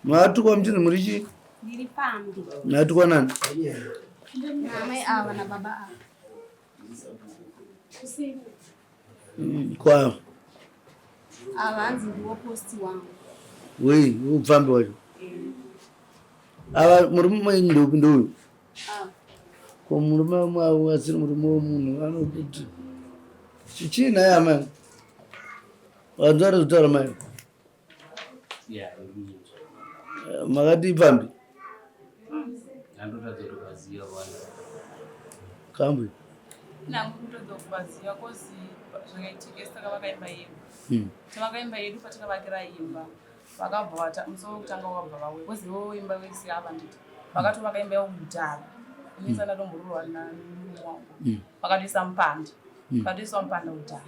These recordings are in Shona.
Matukwa muchinzi muri chii? Ndiri pambi. Matukwa nani? Amai ava nababa ava. Kwa. Ava hanzi ndiwo posti wangu. Wei, upfambi wacho. Ava murume wenyu ndeupi ndeuyu? Ava. Ko murume wamwe asiri murume wemunhu anokuti chii nhai amai? Vanzwa rezvitaura mai? Makati pfambi? Kambwe. Nangu kutodza kuvaziva kozi zvakaitika isu takavaka imba yedu. Tavaka imba yedu patakavakira imba vakabva vata musi wekutanga wakabva vauya kozi ivo imba vese ava nditi vakatovaka imba yavo kudhara ini sanda ndombororwa namurume wangu vakatoisa mupanda vakatoisa mupanda kudhara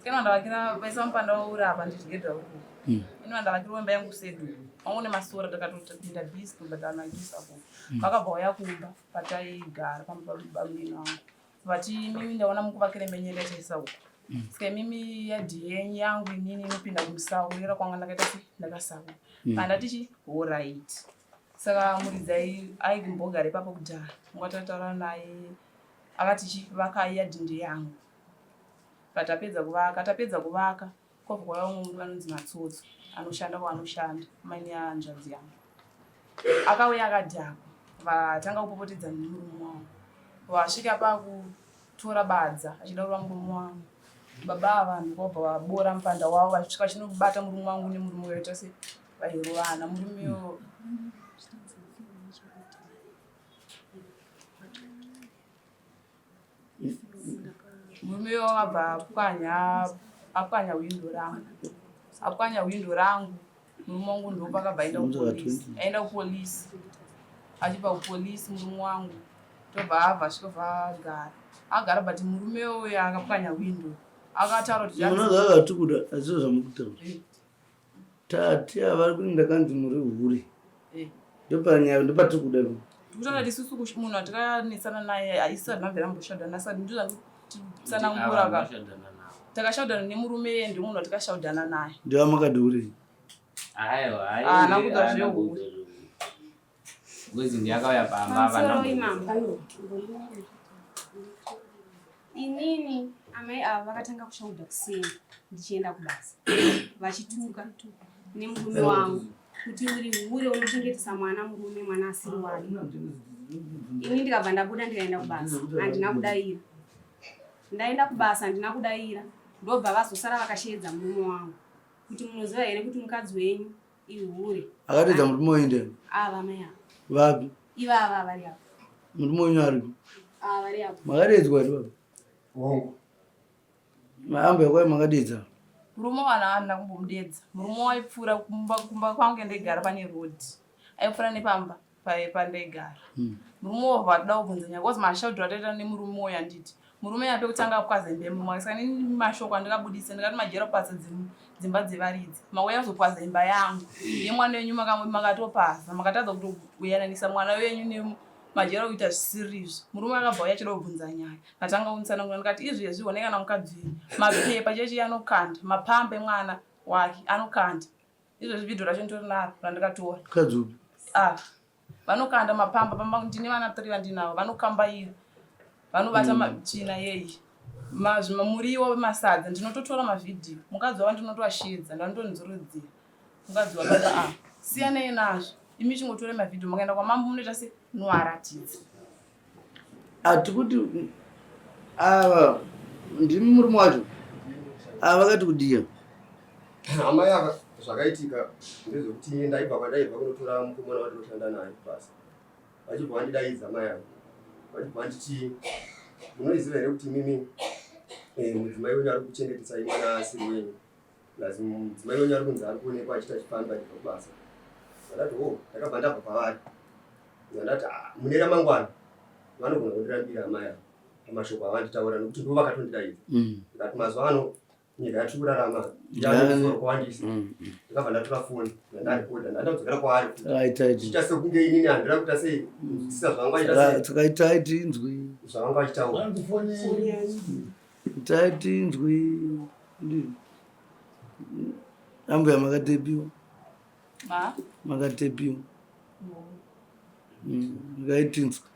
Saka vandavakira vaisa mupanda wauri apa ndichigedha uku. Ini vandavakira imba yangu sedu. Wangu nemasora takatopinda busy kubhadhara magisi apo. Vakabva vauya kumba pataigara pamba pabamnini wangu. Vati imimi ndaona mukuvakira imba yenyu yakaitaisa uku. Saka imimi yadhi yenyu yangu inini inopinda kumusawo kurera kwanga ndakaita se ndakasawo. Pandati chi horaiti. Saka muridzi aimbogara ipapo kudhara. Ungatataura naye akati chi vakai yadhi ndeyangu. Patapedza kuvaka, tapedza kuvaka kwabva kwauya umwe murume anonzi Matsotso anoshanda kwaanoshanda maini hanzvadzi yangu. Akauya akadhakwa vatanga kupopotedzana nemurume wangu. Vasvika pakutora badza achida kurova murume wangu. Baba ava vanhu kwabva vabora mupanda wavo vachisvika vachinobata murume wangu nemurume uyo vaita se vairovana. Murume uyo Murume uyo akabva apwanya apwanya hwindo rangu apwanya hwindo rangu murume wangu ndopakabva aenda kupolisi aenda kupolisi achibva kupolisi murume wangu tobva abva asvikobva agara agara but murume uyo akapwanya hwindo akataura kuti Munoziva zvatikuda hazvizvo zvamukutaura. Tati avari kuti ndakanzi muri hure. Ndopanyaya ndopatiri kuda. Tikutaura isusu munhu atakanesana naye aisa nhambe ramboshadana saka ndozvatsanangura ka. Takashaudana nemurume iye ndiye munhu watikashaudana naye. Ndiva makadi hure. Aiwa, aiwa. Haana kuita zvehure. Ngozi ndiye akauya pamba Pamusoro imambo. Inini amai ava vakatanga kushauda kuseni ndichienda kubasa vachituka nemurume wangu kuti uri hure unochengetesa mwana murume mwana asiri wake. Ini ndikabva ndabuda ndikaenda kubasa handina kudaira. Ndaenda kubasa handina kudaira ndobva vazosara vakasheedza murume wangu kuti munoziva here kuti mukadzi wenyu ihure. Akateedza murume wenyu ndiani? Ava mai ava. Vapi? Ivava vari apa. Murume wenyu aripi? Ava vari apa. Makadeedzwa here baba? Hongu. Maambo yakwai makadeedza? Murume wana haana kumbomudeedza. Murume waipfuura kumba kumba kwangu ndaigara pane road. Aipfuura nepamba pandaigara. Murume wobva atoda kubvunza nyaya because mashaudhiro ataita nemurume uyu handiti. Murume ape kutanga apwaza imba yemurume wake saka inini mashoko andikabudisa ndikati majera kupaza dzimba dzevaridzi mauya kuzopaza imba yangu yemwana wenyu makatopaza makatadza kutoyananisa mwana wenyu nemajera kuita zvisirizvo. Murume akabva auya achida kubvunza nyaya katanga kunditsanangura ndikati izvezvi honai kana mukadzi wenyu mapepa chechi anokanda mapamba emwana wake anokanda izvezvi video racho nditori naro randikatora. Mukadzi upi? Ah. Vanokanda mapamba pamba ndine vana 3 vandinavo vanokambaira vanobata matsvina yeyi muriwo wemasadza ndinototora mavhidhiyo mukadzi wavo ndinotoasheedza ndanotonzorodzera mukadzi wababa ah siyanei nazvo imi chingotore mavhidhiyo makaenda kwamambo munoita se noaratidza Ati kuti ava ndimi murume wacho ava vakati kudiya Amai ava zvakaitika ndezvekuti ini ndaibva kwandaibva kunotora mukomana wandinoshanda naye kubasa. Vachibva vandidaidza amai ava. Vachibva vanditi munoiziva here kuti imimi mudzimai wenyu ari kuchengetesai mwana asiri wenyu. Plus mudzimai wenyu ari kunzi ari kuonekwa achiita chipfambi achibva kubasa. Ndakati ho ndakabva ndabva pavari. Ndakati ah, mune ramangwana vanogona kundirambira amai ava pamashoko avanditaura nekuti ndivo vakatondidaidza. Ndikati mazuva ano nyika yatiri kurarama yanesoro kuwandisa. Ndakabva ndatora foni ndandarekodha ndandadzokera kwaari futi. Chiita sekunge inini handina kuita sei kunzwisisa zvavanga vachiita sei. Saka itai tinzwi. Zvavanga vachitaura. Itai tinzwi. Ambuya makatepiwa. Ma? Makatepiwa. Makaitinswa.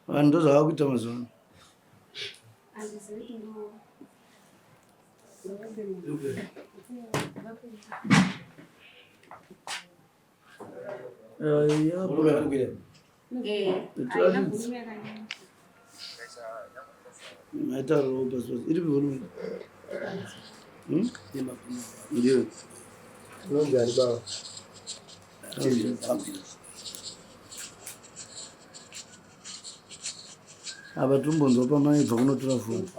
Vanhu ndozvavakuita mazuva ano. Maitaurawo pasi pasi iri volume. Ndiyo. Unonzi baba? Apa tombonzwa pamaibva kunotora foni.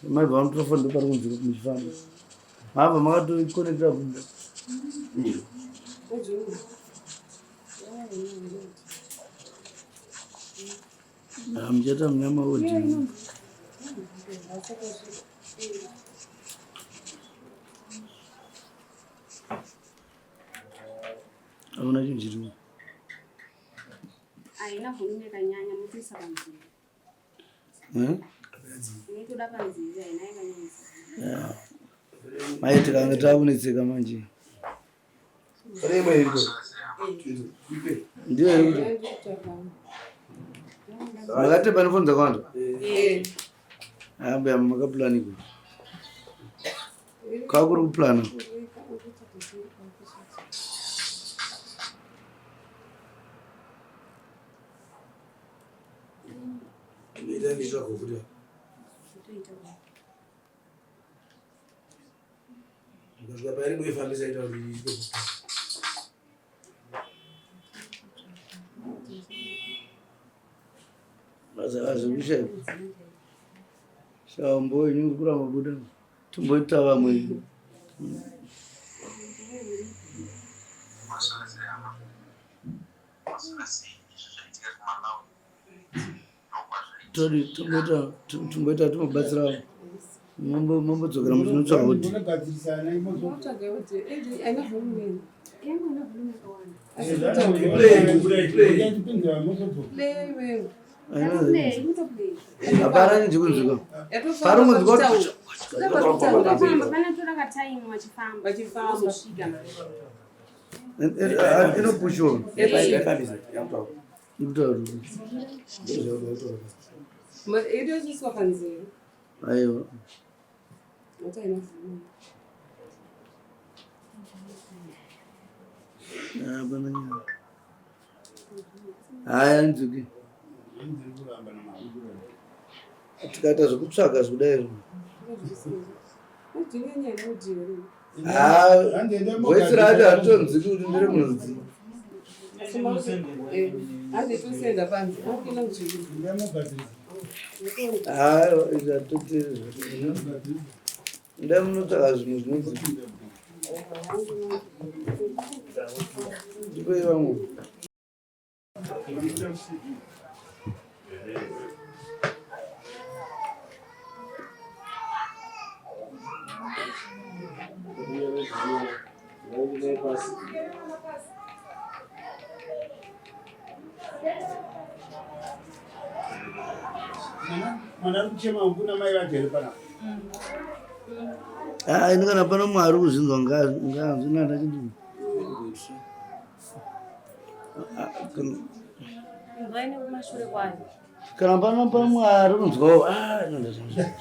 Maibva kunotora foni ndopari kunzwika muchifamba. Mabva makatoikonekta kumba. Muchaita munyama wodini. Hakuna chinhu chirimo. Haina volume yakanyanya, mutoisa panzeve. Unotoda panzeve, haina yakanyanyisa. Mai tikanga takunetseka manje. Ndiyo iri kuti makatepa nefoni dzakawanda. Ambuya makapulani ku. Kwakuri kuplana. Azvikushaya. Shambo yenyu kuramba buda. Timboita vamwe. Todi timboita timboita timbobatsira mambo mambodzokera muchinotsvaga kuti Yangu ina volume yakawanda. Play, inotoplay. Hapana chinhu chekunzwika. Pari kunzwika kuti Vafamba, vanotora kataimu vachifamba. Vozosvika. Inopushiwa. Ikutaura. Itoiswa panzeve. Aiwa. Hapana nyaya. Haya nzwiki. Tikaita zvekutsvaga zvekudai izvo. Voice racho haritonzwiki kuti ndere munhu. Haiwa izvi hatitoteeri zvacho. Ndai munotsvaga zvinhu zvinonzwika. Ndipei vamwe. Mwana ari kuchema kuna mai vake here panapa? Ah, ini kana pano mumwe ari kuzvinzwa ngaanzwe nanda chindini. Inzwai nekumashure kwayo. Kana pano pano mumwe ari kunzwawo ah nanda chindini.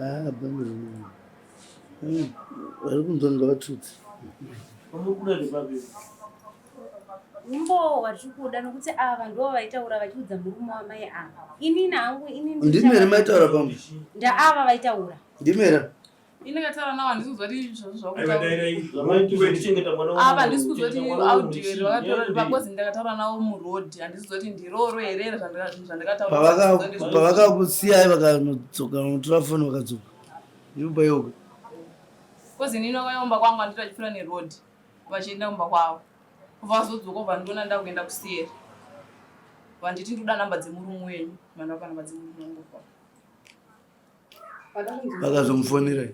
Ah, vari kunzwa ngavatutsi. Umbowo hwatiri kuda nokuti ava ndivo vaitaura vachiudza murume wamai ava. Inini hangu inini Ndimi here maitaura pamwe? Ndaava vaitaura. Ndimi here? Ini ndakataura navo handisi kuzwa kuti izvozvo zvakutaura. Ava handisi kuzwa kuti audio here vakatora pakozi ndakataura navo muroad handisi kuzwa kuti ndiroro here here zvandakataura. Pavakakusiyai vakanodzoka vanotora foni vakadzoka. Ndipo payoga. Kozi inini vakauya kumba kwangu handiti vachipfuura neroad vachienda kumba kwavo. Vazodzoka ubva ndiona ndakuenda kuseri. Vanditi ndoda namba dzemurume wenyu. Vandapa namba dzemurume wangu. Vakazomufonera.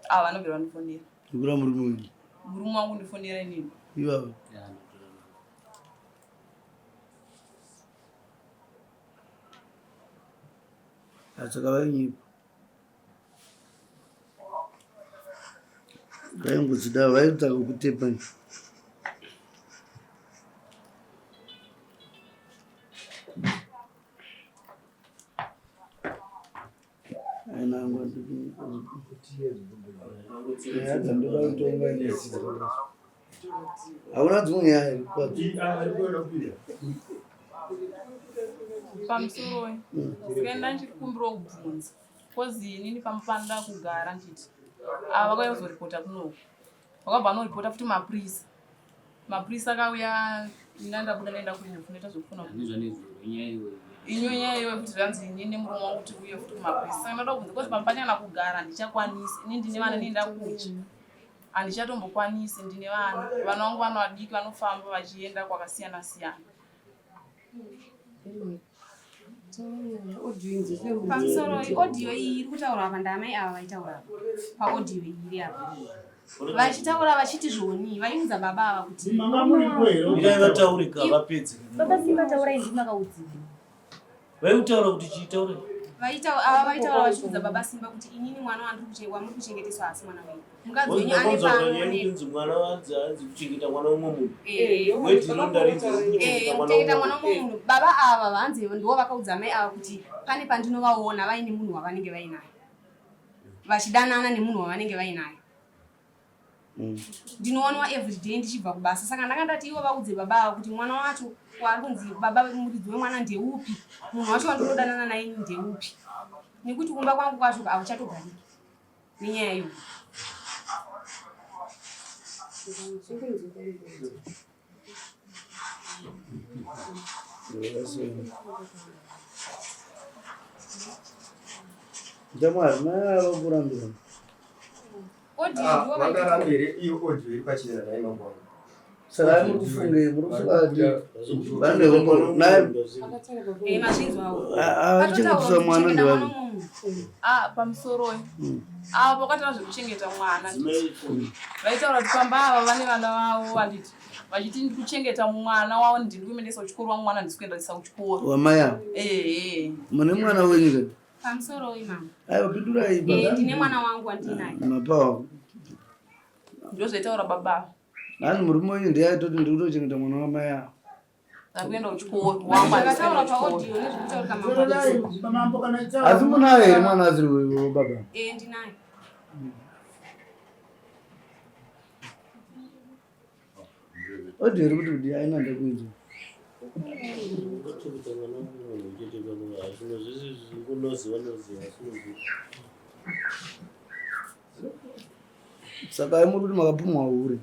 Ah, vanobvira vandifonera. Ndikura murume wenyu. Murume wangu ndifonera inini. Ivavo. Saka vainyipa. Vaingodzida vaitsvaka kutepa. Hauna dzimwe nyaya here? Pamusoroi sikaenda ndichikumbirawo kubvunza kozi inini pamupanda kugara nditi ava vakauya kuzoripota kunoku vakabva vanoripota futi mapurisa mapurisa akauya ina ndabuda ndaenda kuhofu ndaita zvekufona inyo nyaya iyoyo futi zvanzi ini nemurume wangu kuti uye futi kumapurisa saka ndada kubvunza kozi pamupanyana kugara handichakwanisi ini ndine vana ndini ndakudya handichatombokwanisi ndine vana vana vangu vana vadiki vanofamba vachienda kwakasiyana siyana Pamusoro audio iyi iri kutaura apa ndaamai ava vaitaura apa paaudio iyi iri apa vachitaura vachiti zvoni vaiudza baba ava kuti Manga muripo here? Mirai vataurika vapedze. Baba Simba taurai ndimi makaudzika. Vaikutaura kuti chii taurai. Vaita ava vaitaura vachiudza baba Simba kuti inini mwana wandiri kuche wamuri kuchengeteswa haasi mwana wenyu. Mukadzi wenyu ane pano ne Kunzi mwana wanzi hanzi kuchengeta mwana umwe munhu. Eh. Weti rinondarinzi Eh, kuchengeta mwana umwe munhu. Baba ava vanzi ndivo vakaudza mai ava kuti pane pandinovaona vaine munhu wavanenge vainaye. Vachidanana nemunhu wavanenge vainaye. Ndinoonwa everyday ndichibva kubasa saka ndanga ndati ivo vaudze baba ava kuti mwana wacho waari kunzi baba muridzi wemwana ndeupi munhu wacho wandinodanana naye ndeupi nekuti kumba kwangu kwacho hakuchatogariki nenyaya iyoyo. Ndamwari mai ava kurambira. Ah, vakaramba here iyo audio iri pachena nhai mambo wangu. Saka muri kufungei muri kufunga kuti vane hombo naye Eh, mazvinzwawo. achengetesa mwana ndevapi? Ah, pamusoroi ava pakataura zvekuchengeta mwana vaitaura kuti pamba ava vane vana vavo vanditi vachiti ndikuchengeta mwana wavo ndini kuendesa kuchikoro wangu mwana handisi kuendesa kuchikoro Wamai ava. ehe Mune mwana wenyu ka? Pamusoroi mama. Aiwa pindurai Eh, baba. ndine mwana wangu wandinaye. Mapawa. Ndozvaitaura baba. Nani murume wenyu ndiye aitoti ndiri kutochengeta mwana wamai ava. Ari kuenda kuchikoro. Wangu handisi kuenda Zvakataurwa kuchikoro. paaudio nezvekutaurika mambo. Mambo kana itaura. Asi munaye here mwana asiri baba? Eh, ndinaye. Audio iri kuti kudii haina ndakuinzwa. Kuchengeta mwana wemunhu chete pano hazvino zvese zvinoziva noziva asi Saka muri kuti makapumwa hure.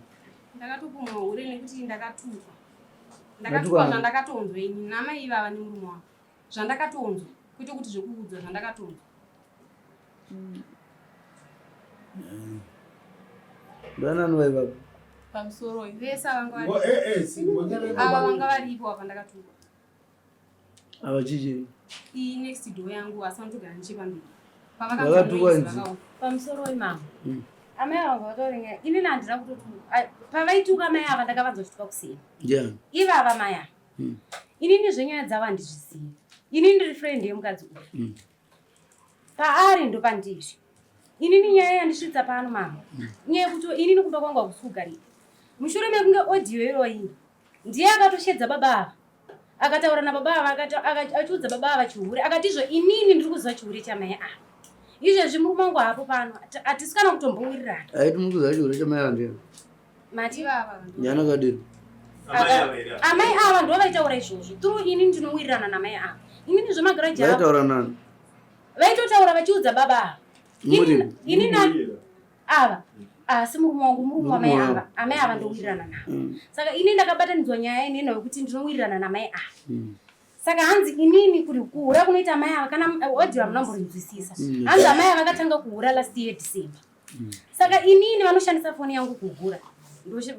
Ndakatopumwa hure nekuti ndakatukwa. Matukwa Ndakatukwa nani? zvandakatonzwa ini namai ivava nemurume wangu. Zvandakatonzwa kwete kuti zvekuudzwa zvandakatonzwa. Ndanani vaivapa? Pamusoroi. Vese ava vanga Ngo- vari eh, eh, si- ngo- ava vanga varipo apa ndakatukwa. Ava chichi. Iyi next door yangu asi vanotogara nechepamberi. Vakatukwa nzi. Pamusoroi mama. Mm. Amai ava vataura nyaya. Inini handina kutotuka. Pavaituka amai ava ndakavanzwa chituka kuseni. Ndiani? Ivava mai ava. Inini zvenyaya dzavo handizvizivi. Inini ndiri friend yemukadzi uyu. Paari ndopandiri. Inini nyaya yandisvitsa pano mama. Nyaya yekuti inini kumba kwangu hakusi kugarika. Mushure mekunge audio iyoyi ndiye akatoshedza baba ava. Akataura nababa ava achiudza baba ava chihure akatizvo inini ndiri kuziva chihure chamai ava. Izvezvi murume wangu haapo pano, hatisi kana kutombowirirana. Aiti mukuziva chihure chamai ava ndiani? Mati Ndiani akadini? Amai ava ndo vaitaura izvozvo through ini ndinowirirana namai ava. Inini zvemagaraji avo Vaitaura nani? Vaitotaura vachiudza baba ava. Muri. Ini na ava asi murume wangu, murume wamai Murume ava, wavo. amai ava ndowirirana navo. Saka ini ndakabatanidzwa nyaya inena yekuti ndinowirirana namai ava. Saka hanzi inini kuri kuhura kunoita amai ava, kana audio hamunamborinzwisisa. Hanzi amai ava vakatanga kuhura last year December. Saka inini vanoshandisa foni yangu kuhura,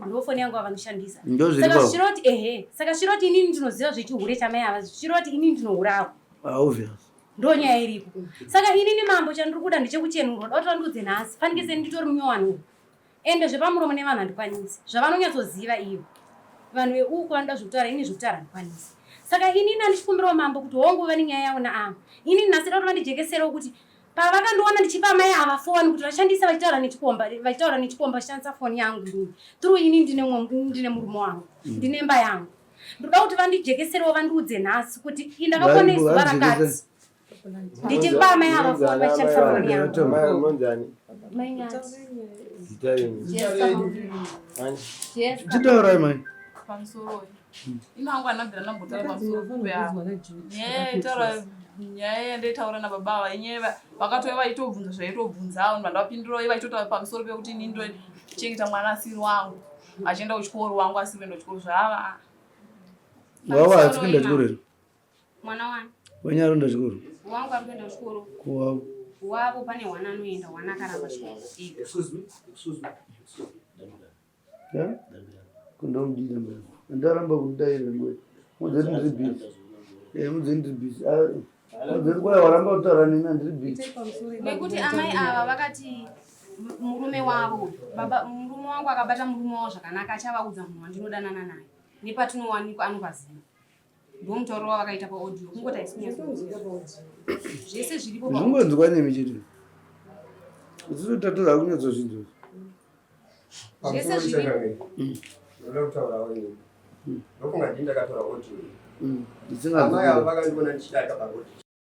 ndo foni yangu avanoshandisa. Ndozviri Saka pavo. zvichiroti ehe, saka zvichiroti inini ndinoziva zvechihure chamai ava, zvichiroti inini ndinohurawo. Ah, obvious. Ndo nyaya iripo. Saka inini mambo, chandiri kuda ndechekuchenurwa, da kuti vandiudze nhasi fanike seni nditori munyowani uku, ende zvepamuromo nevanhu handikwanisi, zvavanonyatsoziva ivo vanhu veuku vanoda zvekutaura, ini zvekutaura handikwanisi. Saka inini handichikumbirawo mambo kuti hongu vane nyaya yavo naava, inini nhasi da kuti vandijekeserewo kuti pavakandiona ndichipa mai ava foni kuti vashandise vachitaura nechikomba, vachitaura nechikomba vachishandisa foni yangu inini, through ini ndine murume wangu, ndine imba yangu, ndoda kuti vandijekeserewo, vandiudze nhasi kuti indakakone Varipo, zuva rakati vajekese. ndichipa mai ava foni vachishandisa foni yangu. Munonzani? Mai Nyati. Zita renyu? Ani? Chitaurai mai. Pamusoro inangu anabvira ndambotaura pamusoro peavo nyaya yaitaura, nyaya yandaitaura nababa ava, inyaya vakatouya vaitobvunza zvaitobvunzawo, vandapindurawo, vaitotaura pamusoro pekuti ini ndochengeta mwana asiri wangu achienda kuchikoro, wangu asiri kuenda kuchikoro zvava. Wavo haasi kuenda chikoro here? Mwana wani? Wenyu ari kuenda chikoro? Wangu ari kuenda kuchikoro. Kuwavo? Wavo pane hwana anoenda, hwana akaramba chikoro ega. Excuse me, excuse me. Yeah? Kundomudida mberi. Ndaramba kundidaira ngwe. Mudzeni ndiri busy. Eh, mudzeni ndiri busy. Ah, mudzeni kwai waramba kutaura neni, handiri busy. Nekuti amai ava vakati murume wavo, baba murume wangu akabata murume wavo zvakanaka, achavaudza munhu wandinodanana naye nepatinowanikwa, anopaziva. Ndomutauro wavakaita paaudio, kungoti haisi kunyatsokunzwika zvese zviripo Zvingonzwa nemi chete. Isusu tatoda kunyatsozvinzwa. Zvese zviripo. Ndoda kutaurawo ini. Ndokunga ndini ndakatora audio iyi. Amai ava Ndisinganzwi. vakandiona ndichidarika parodi.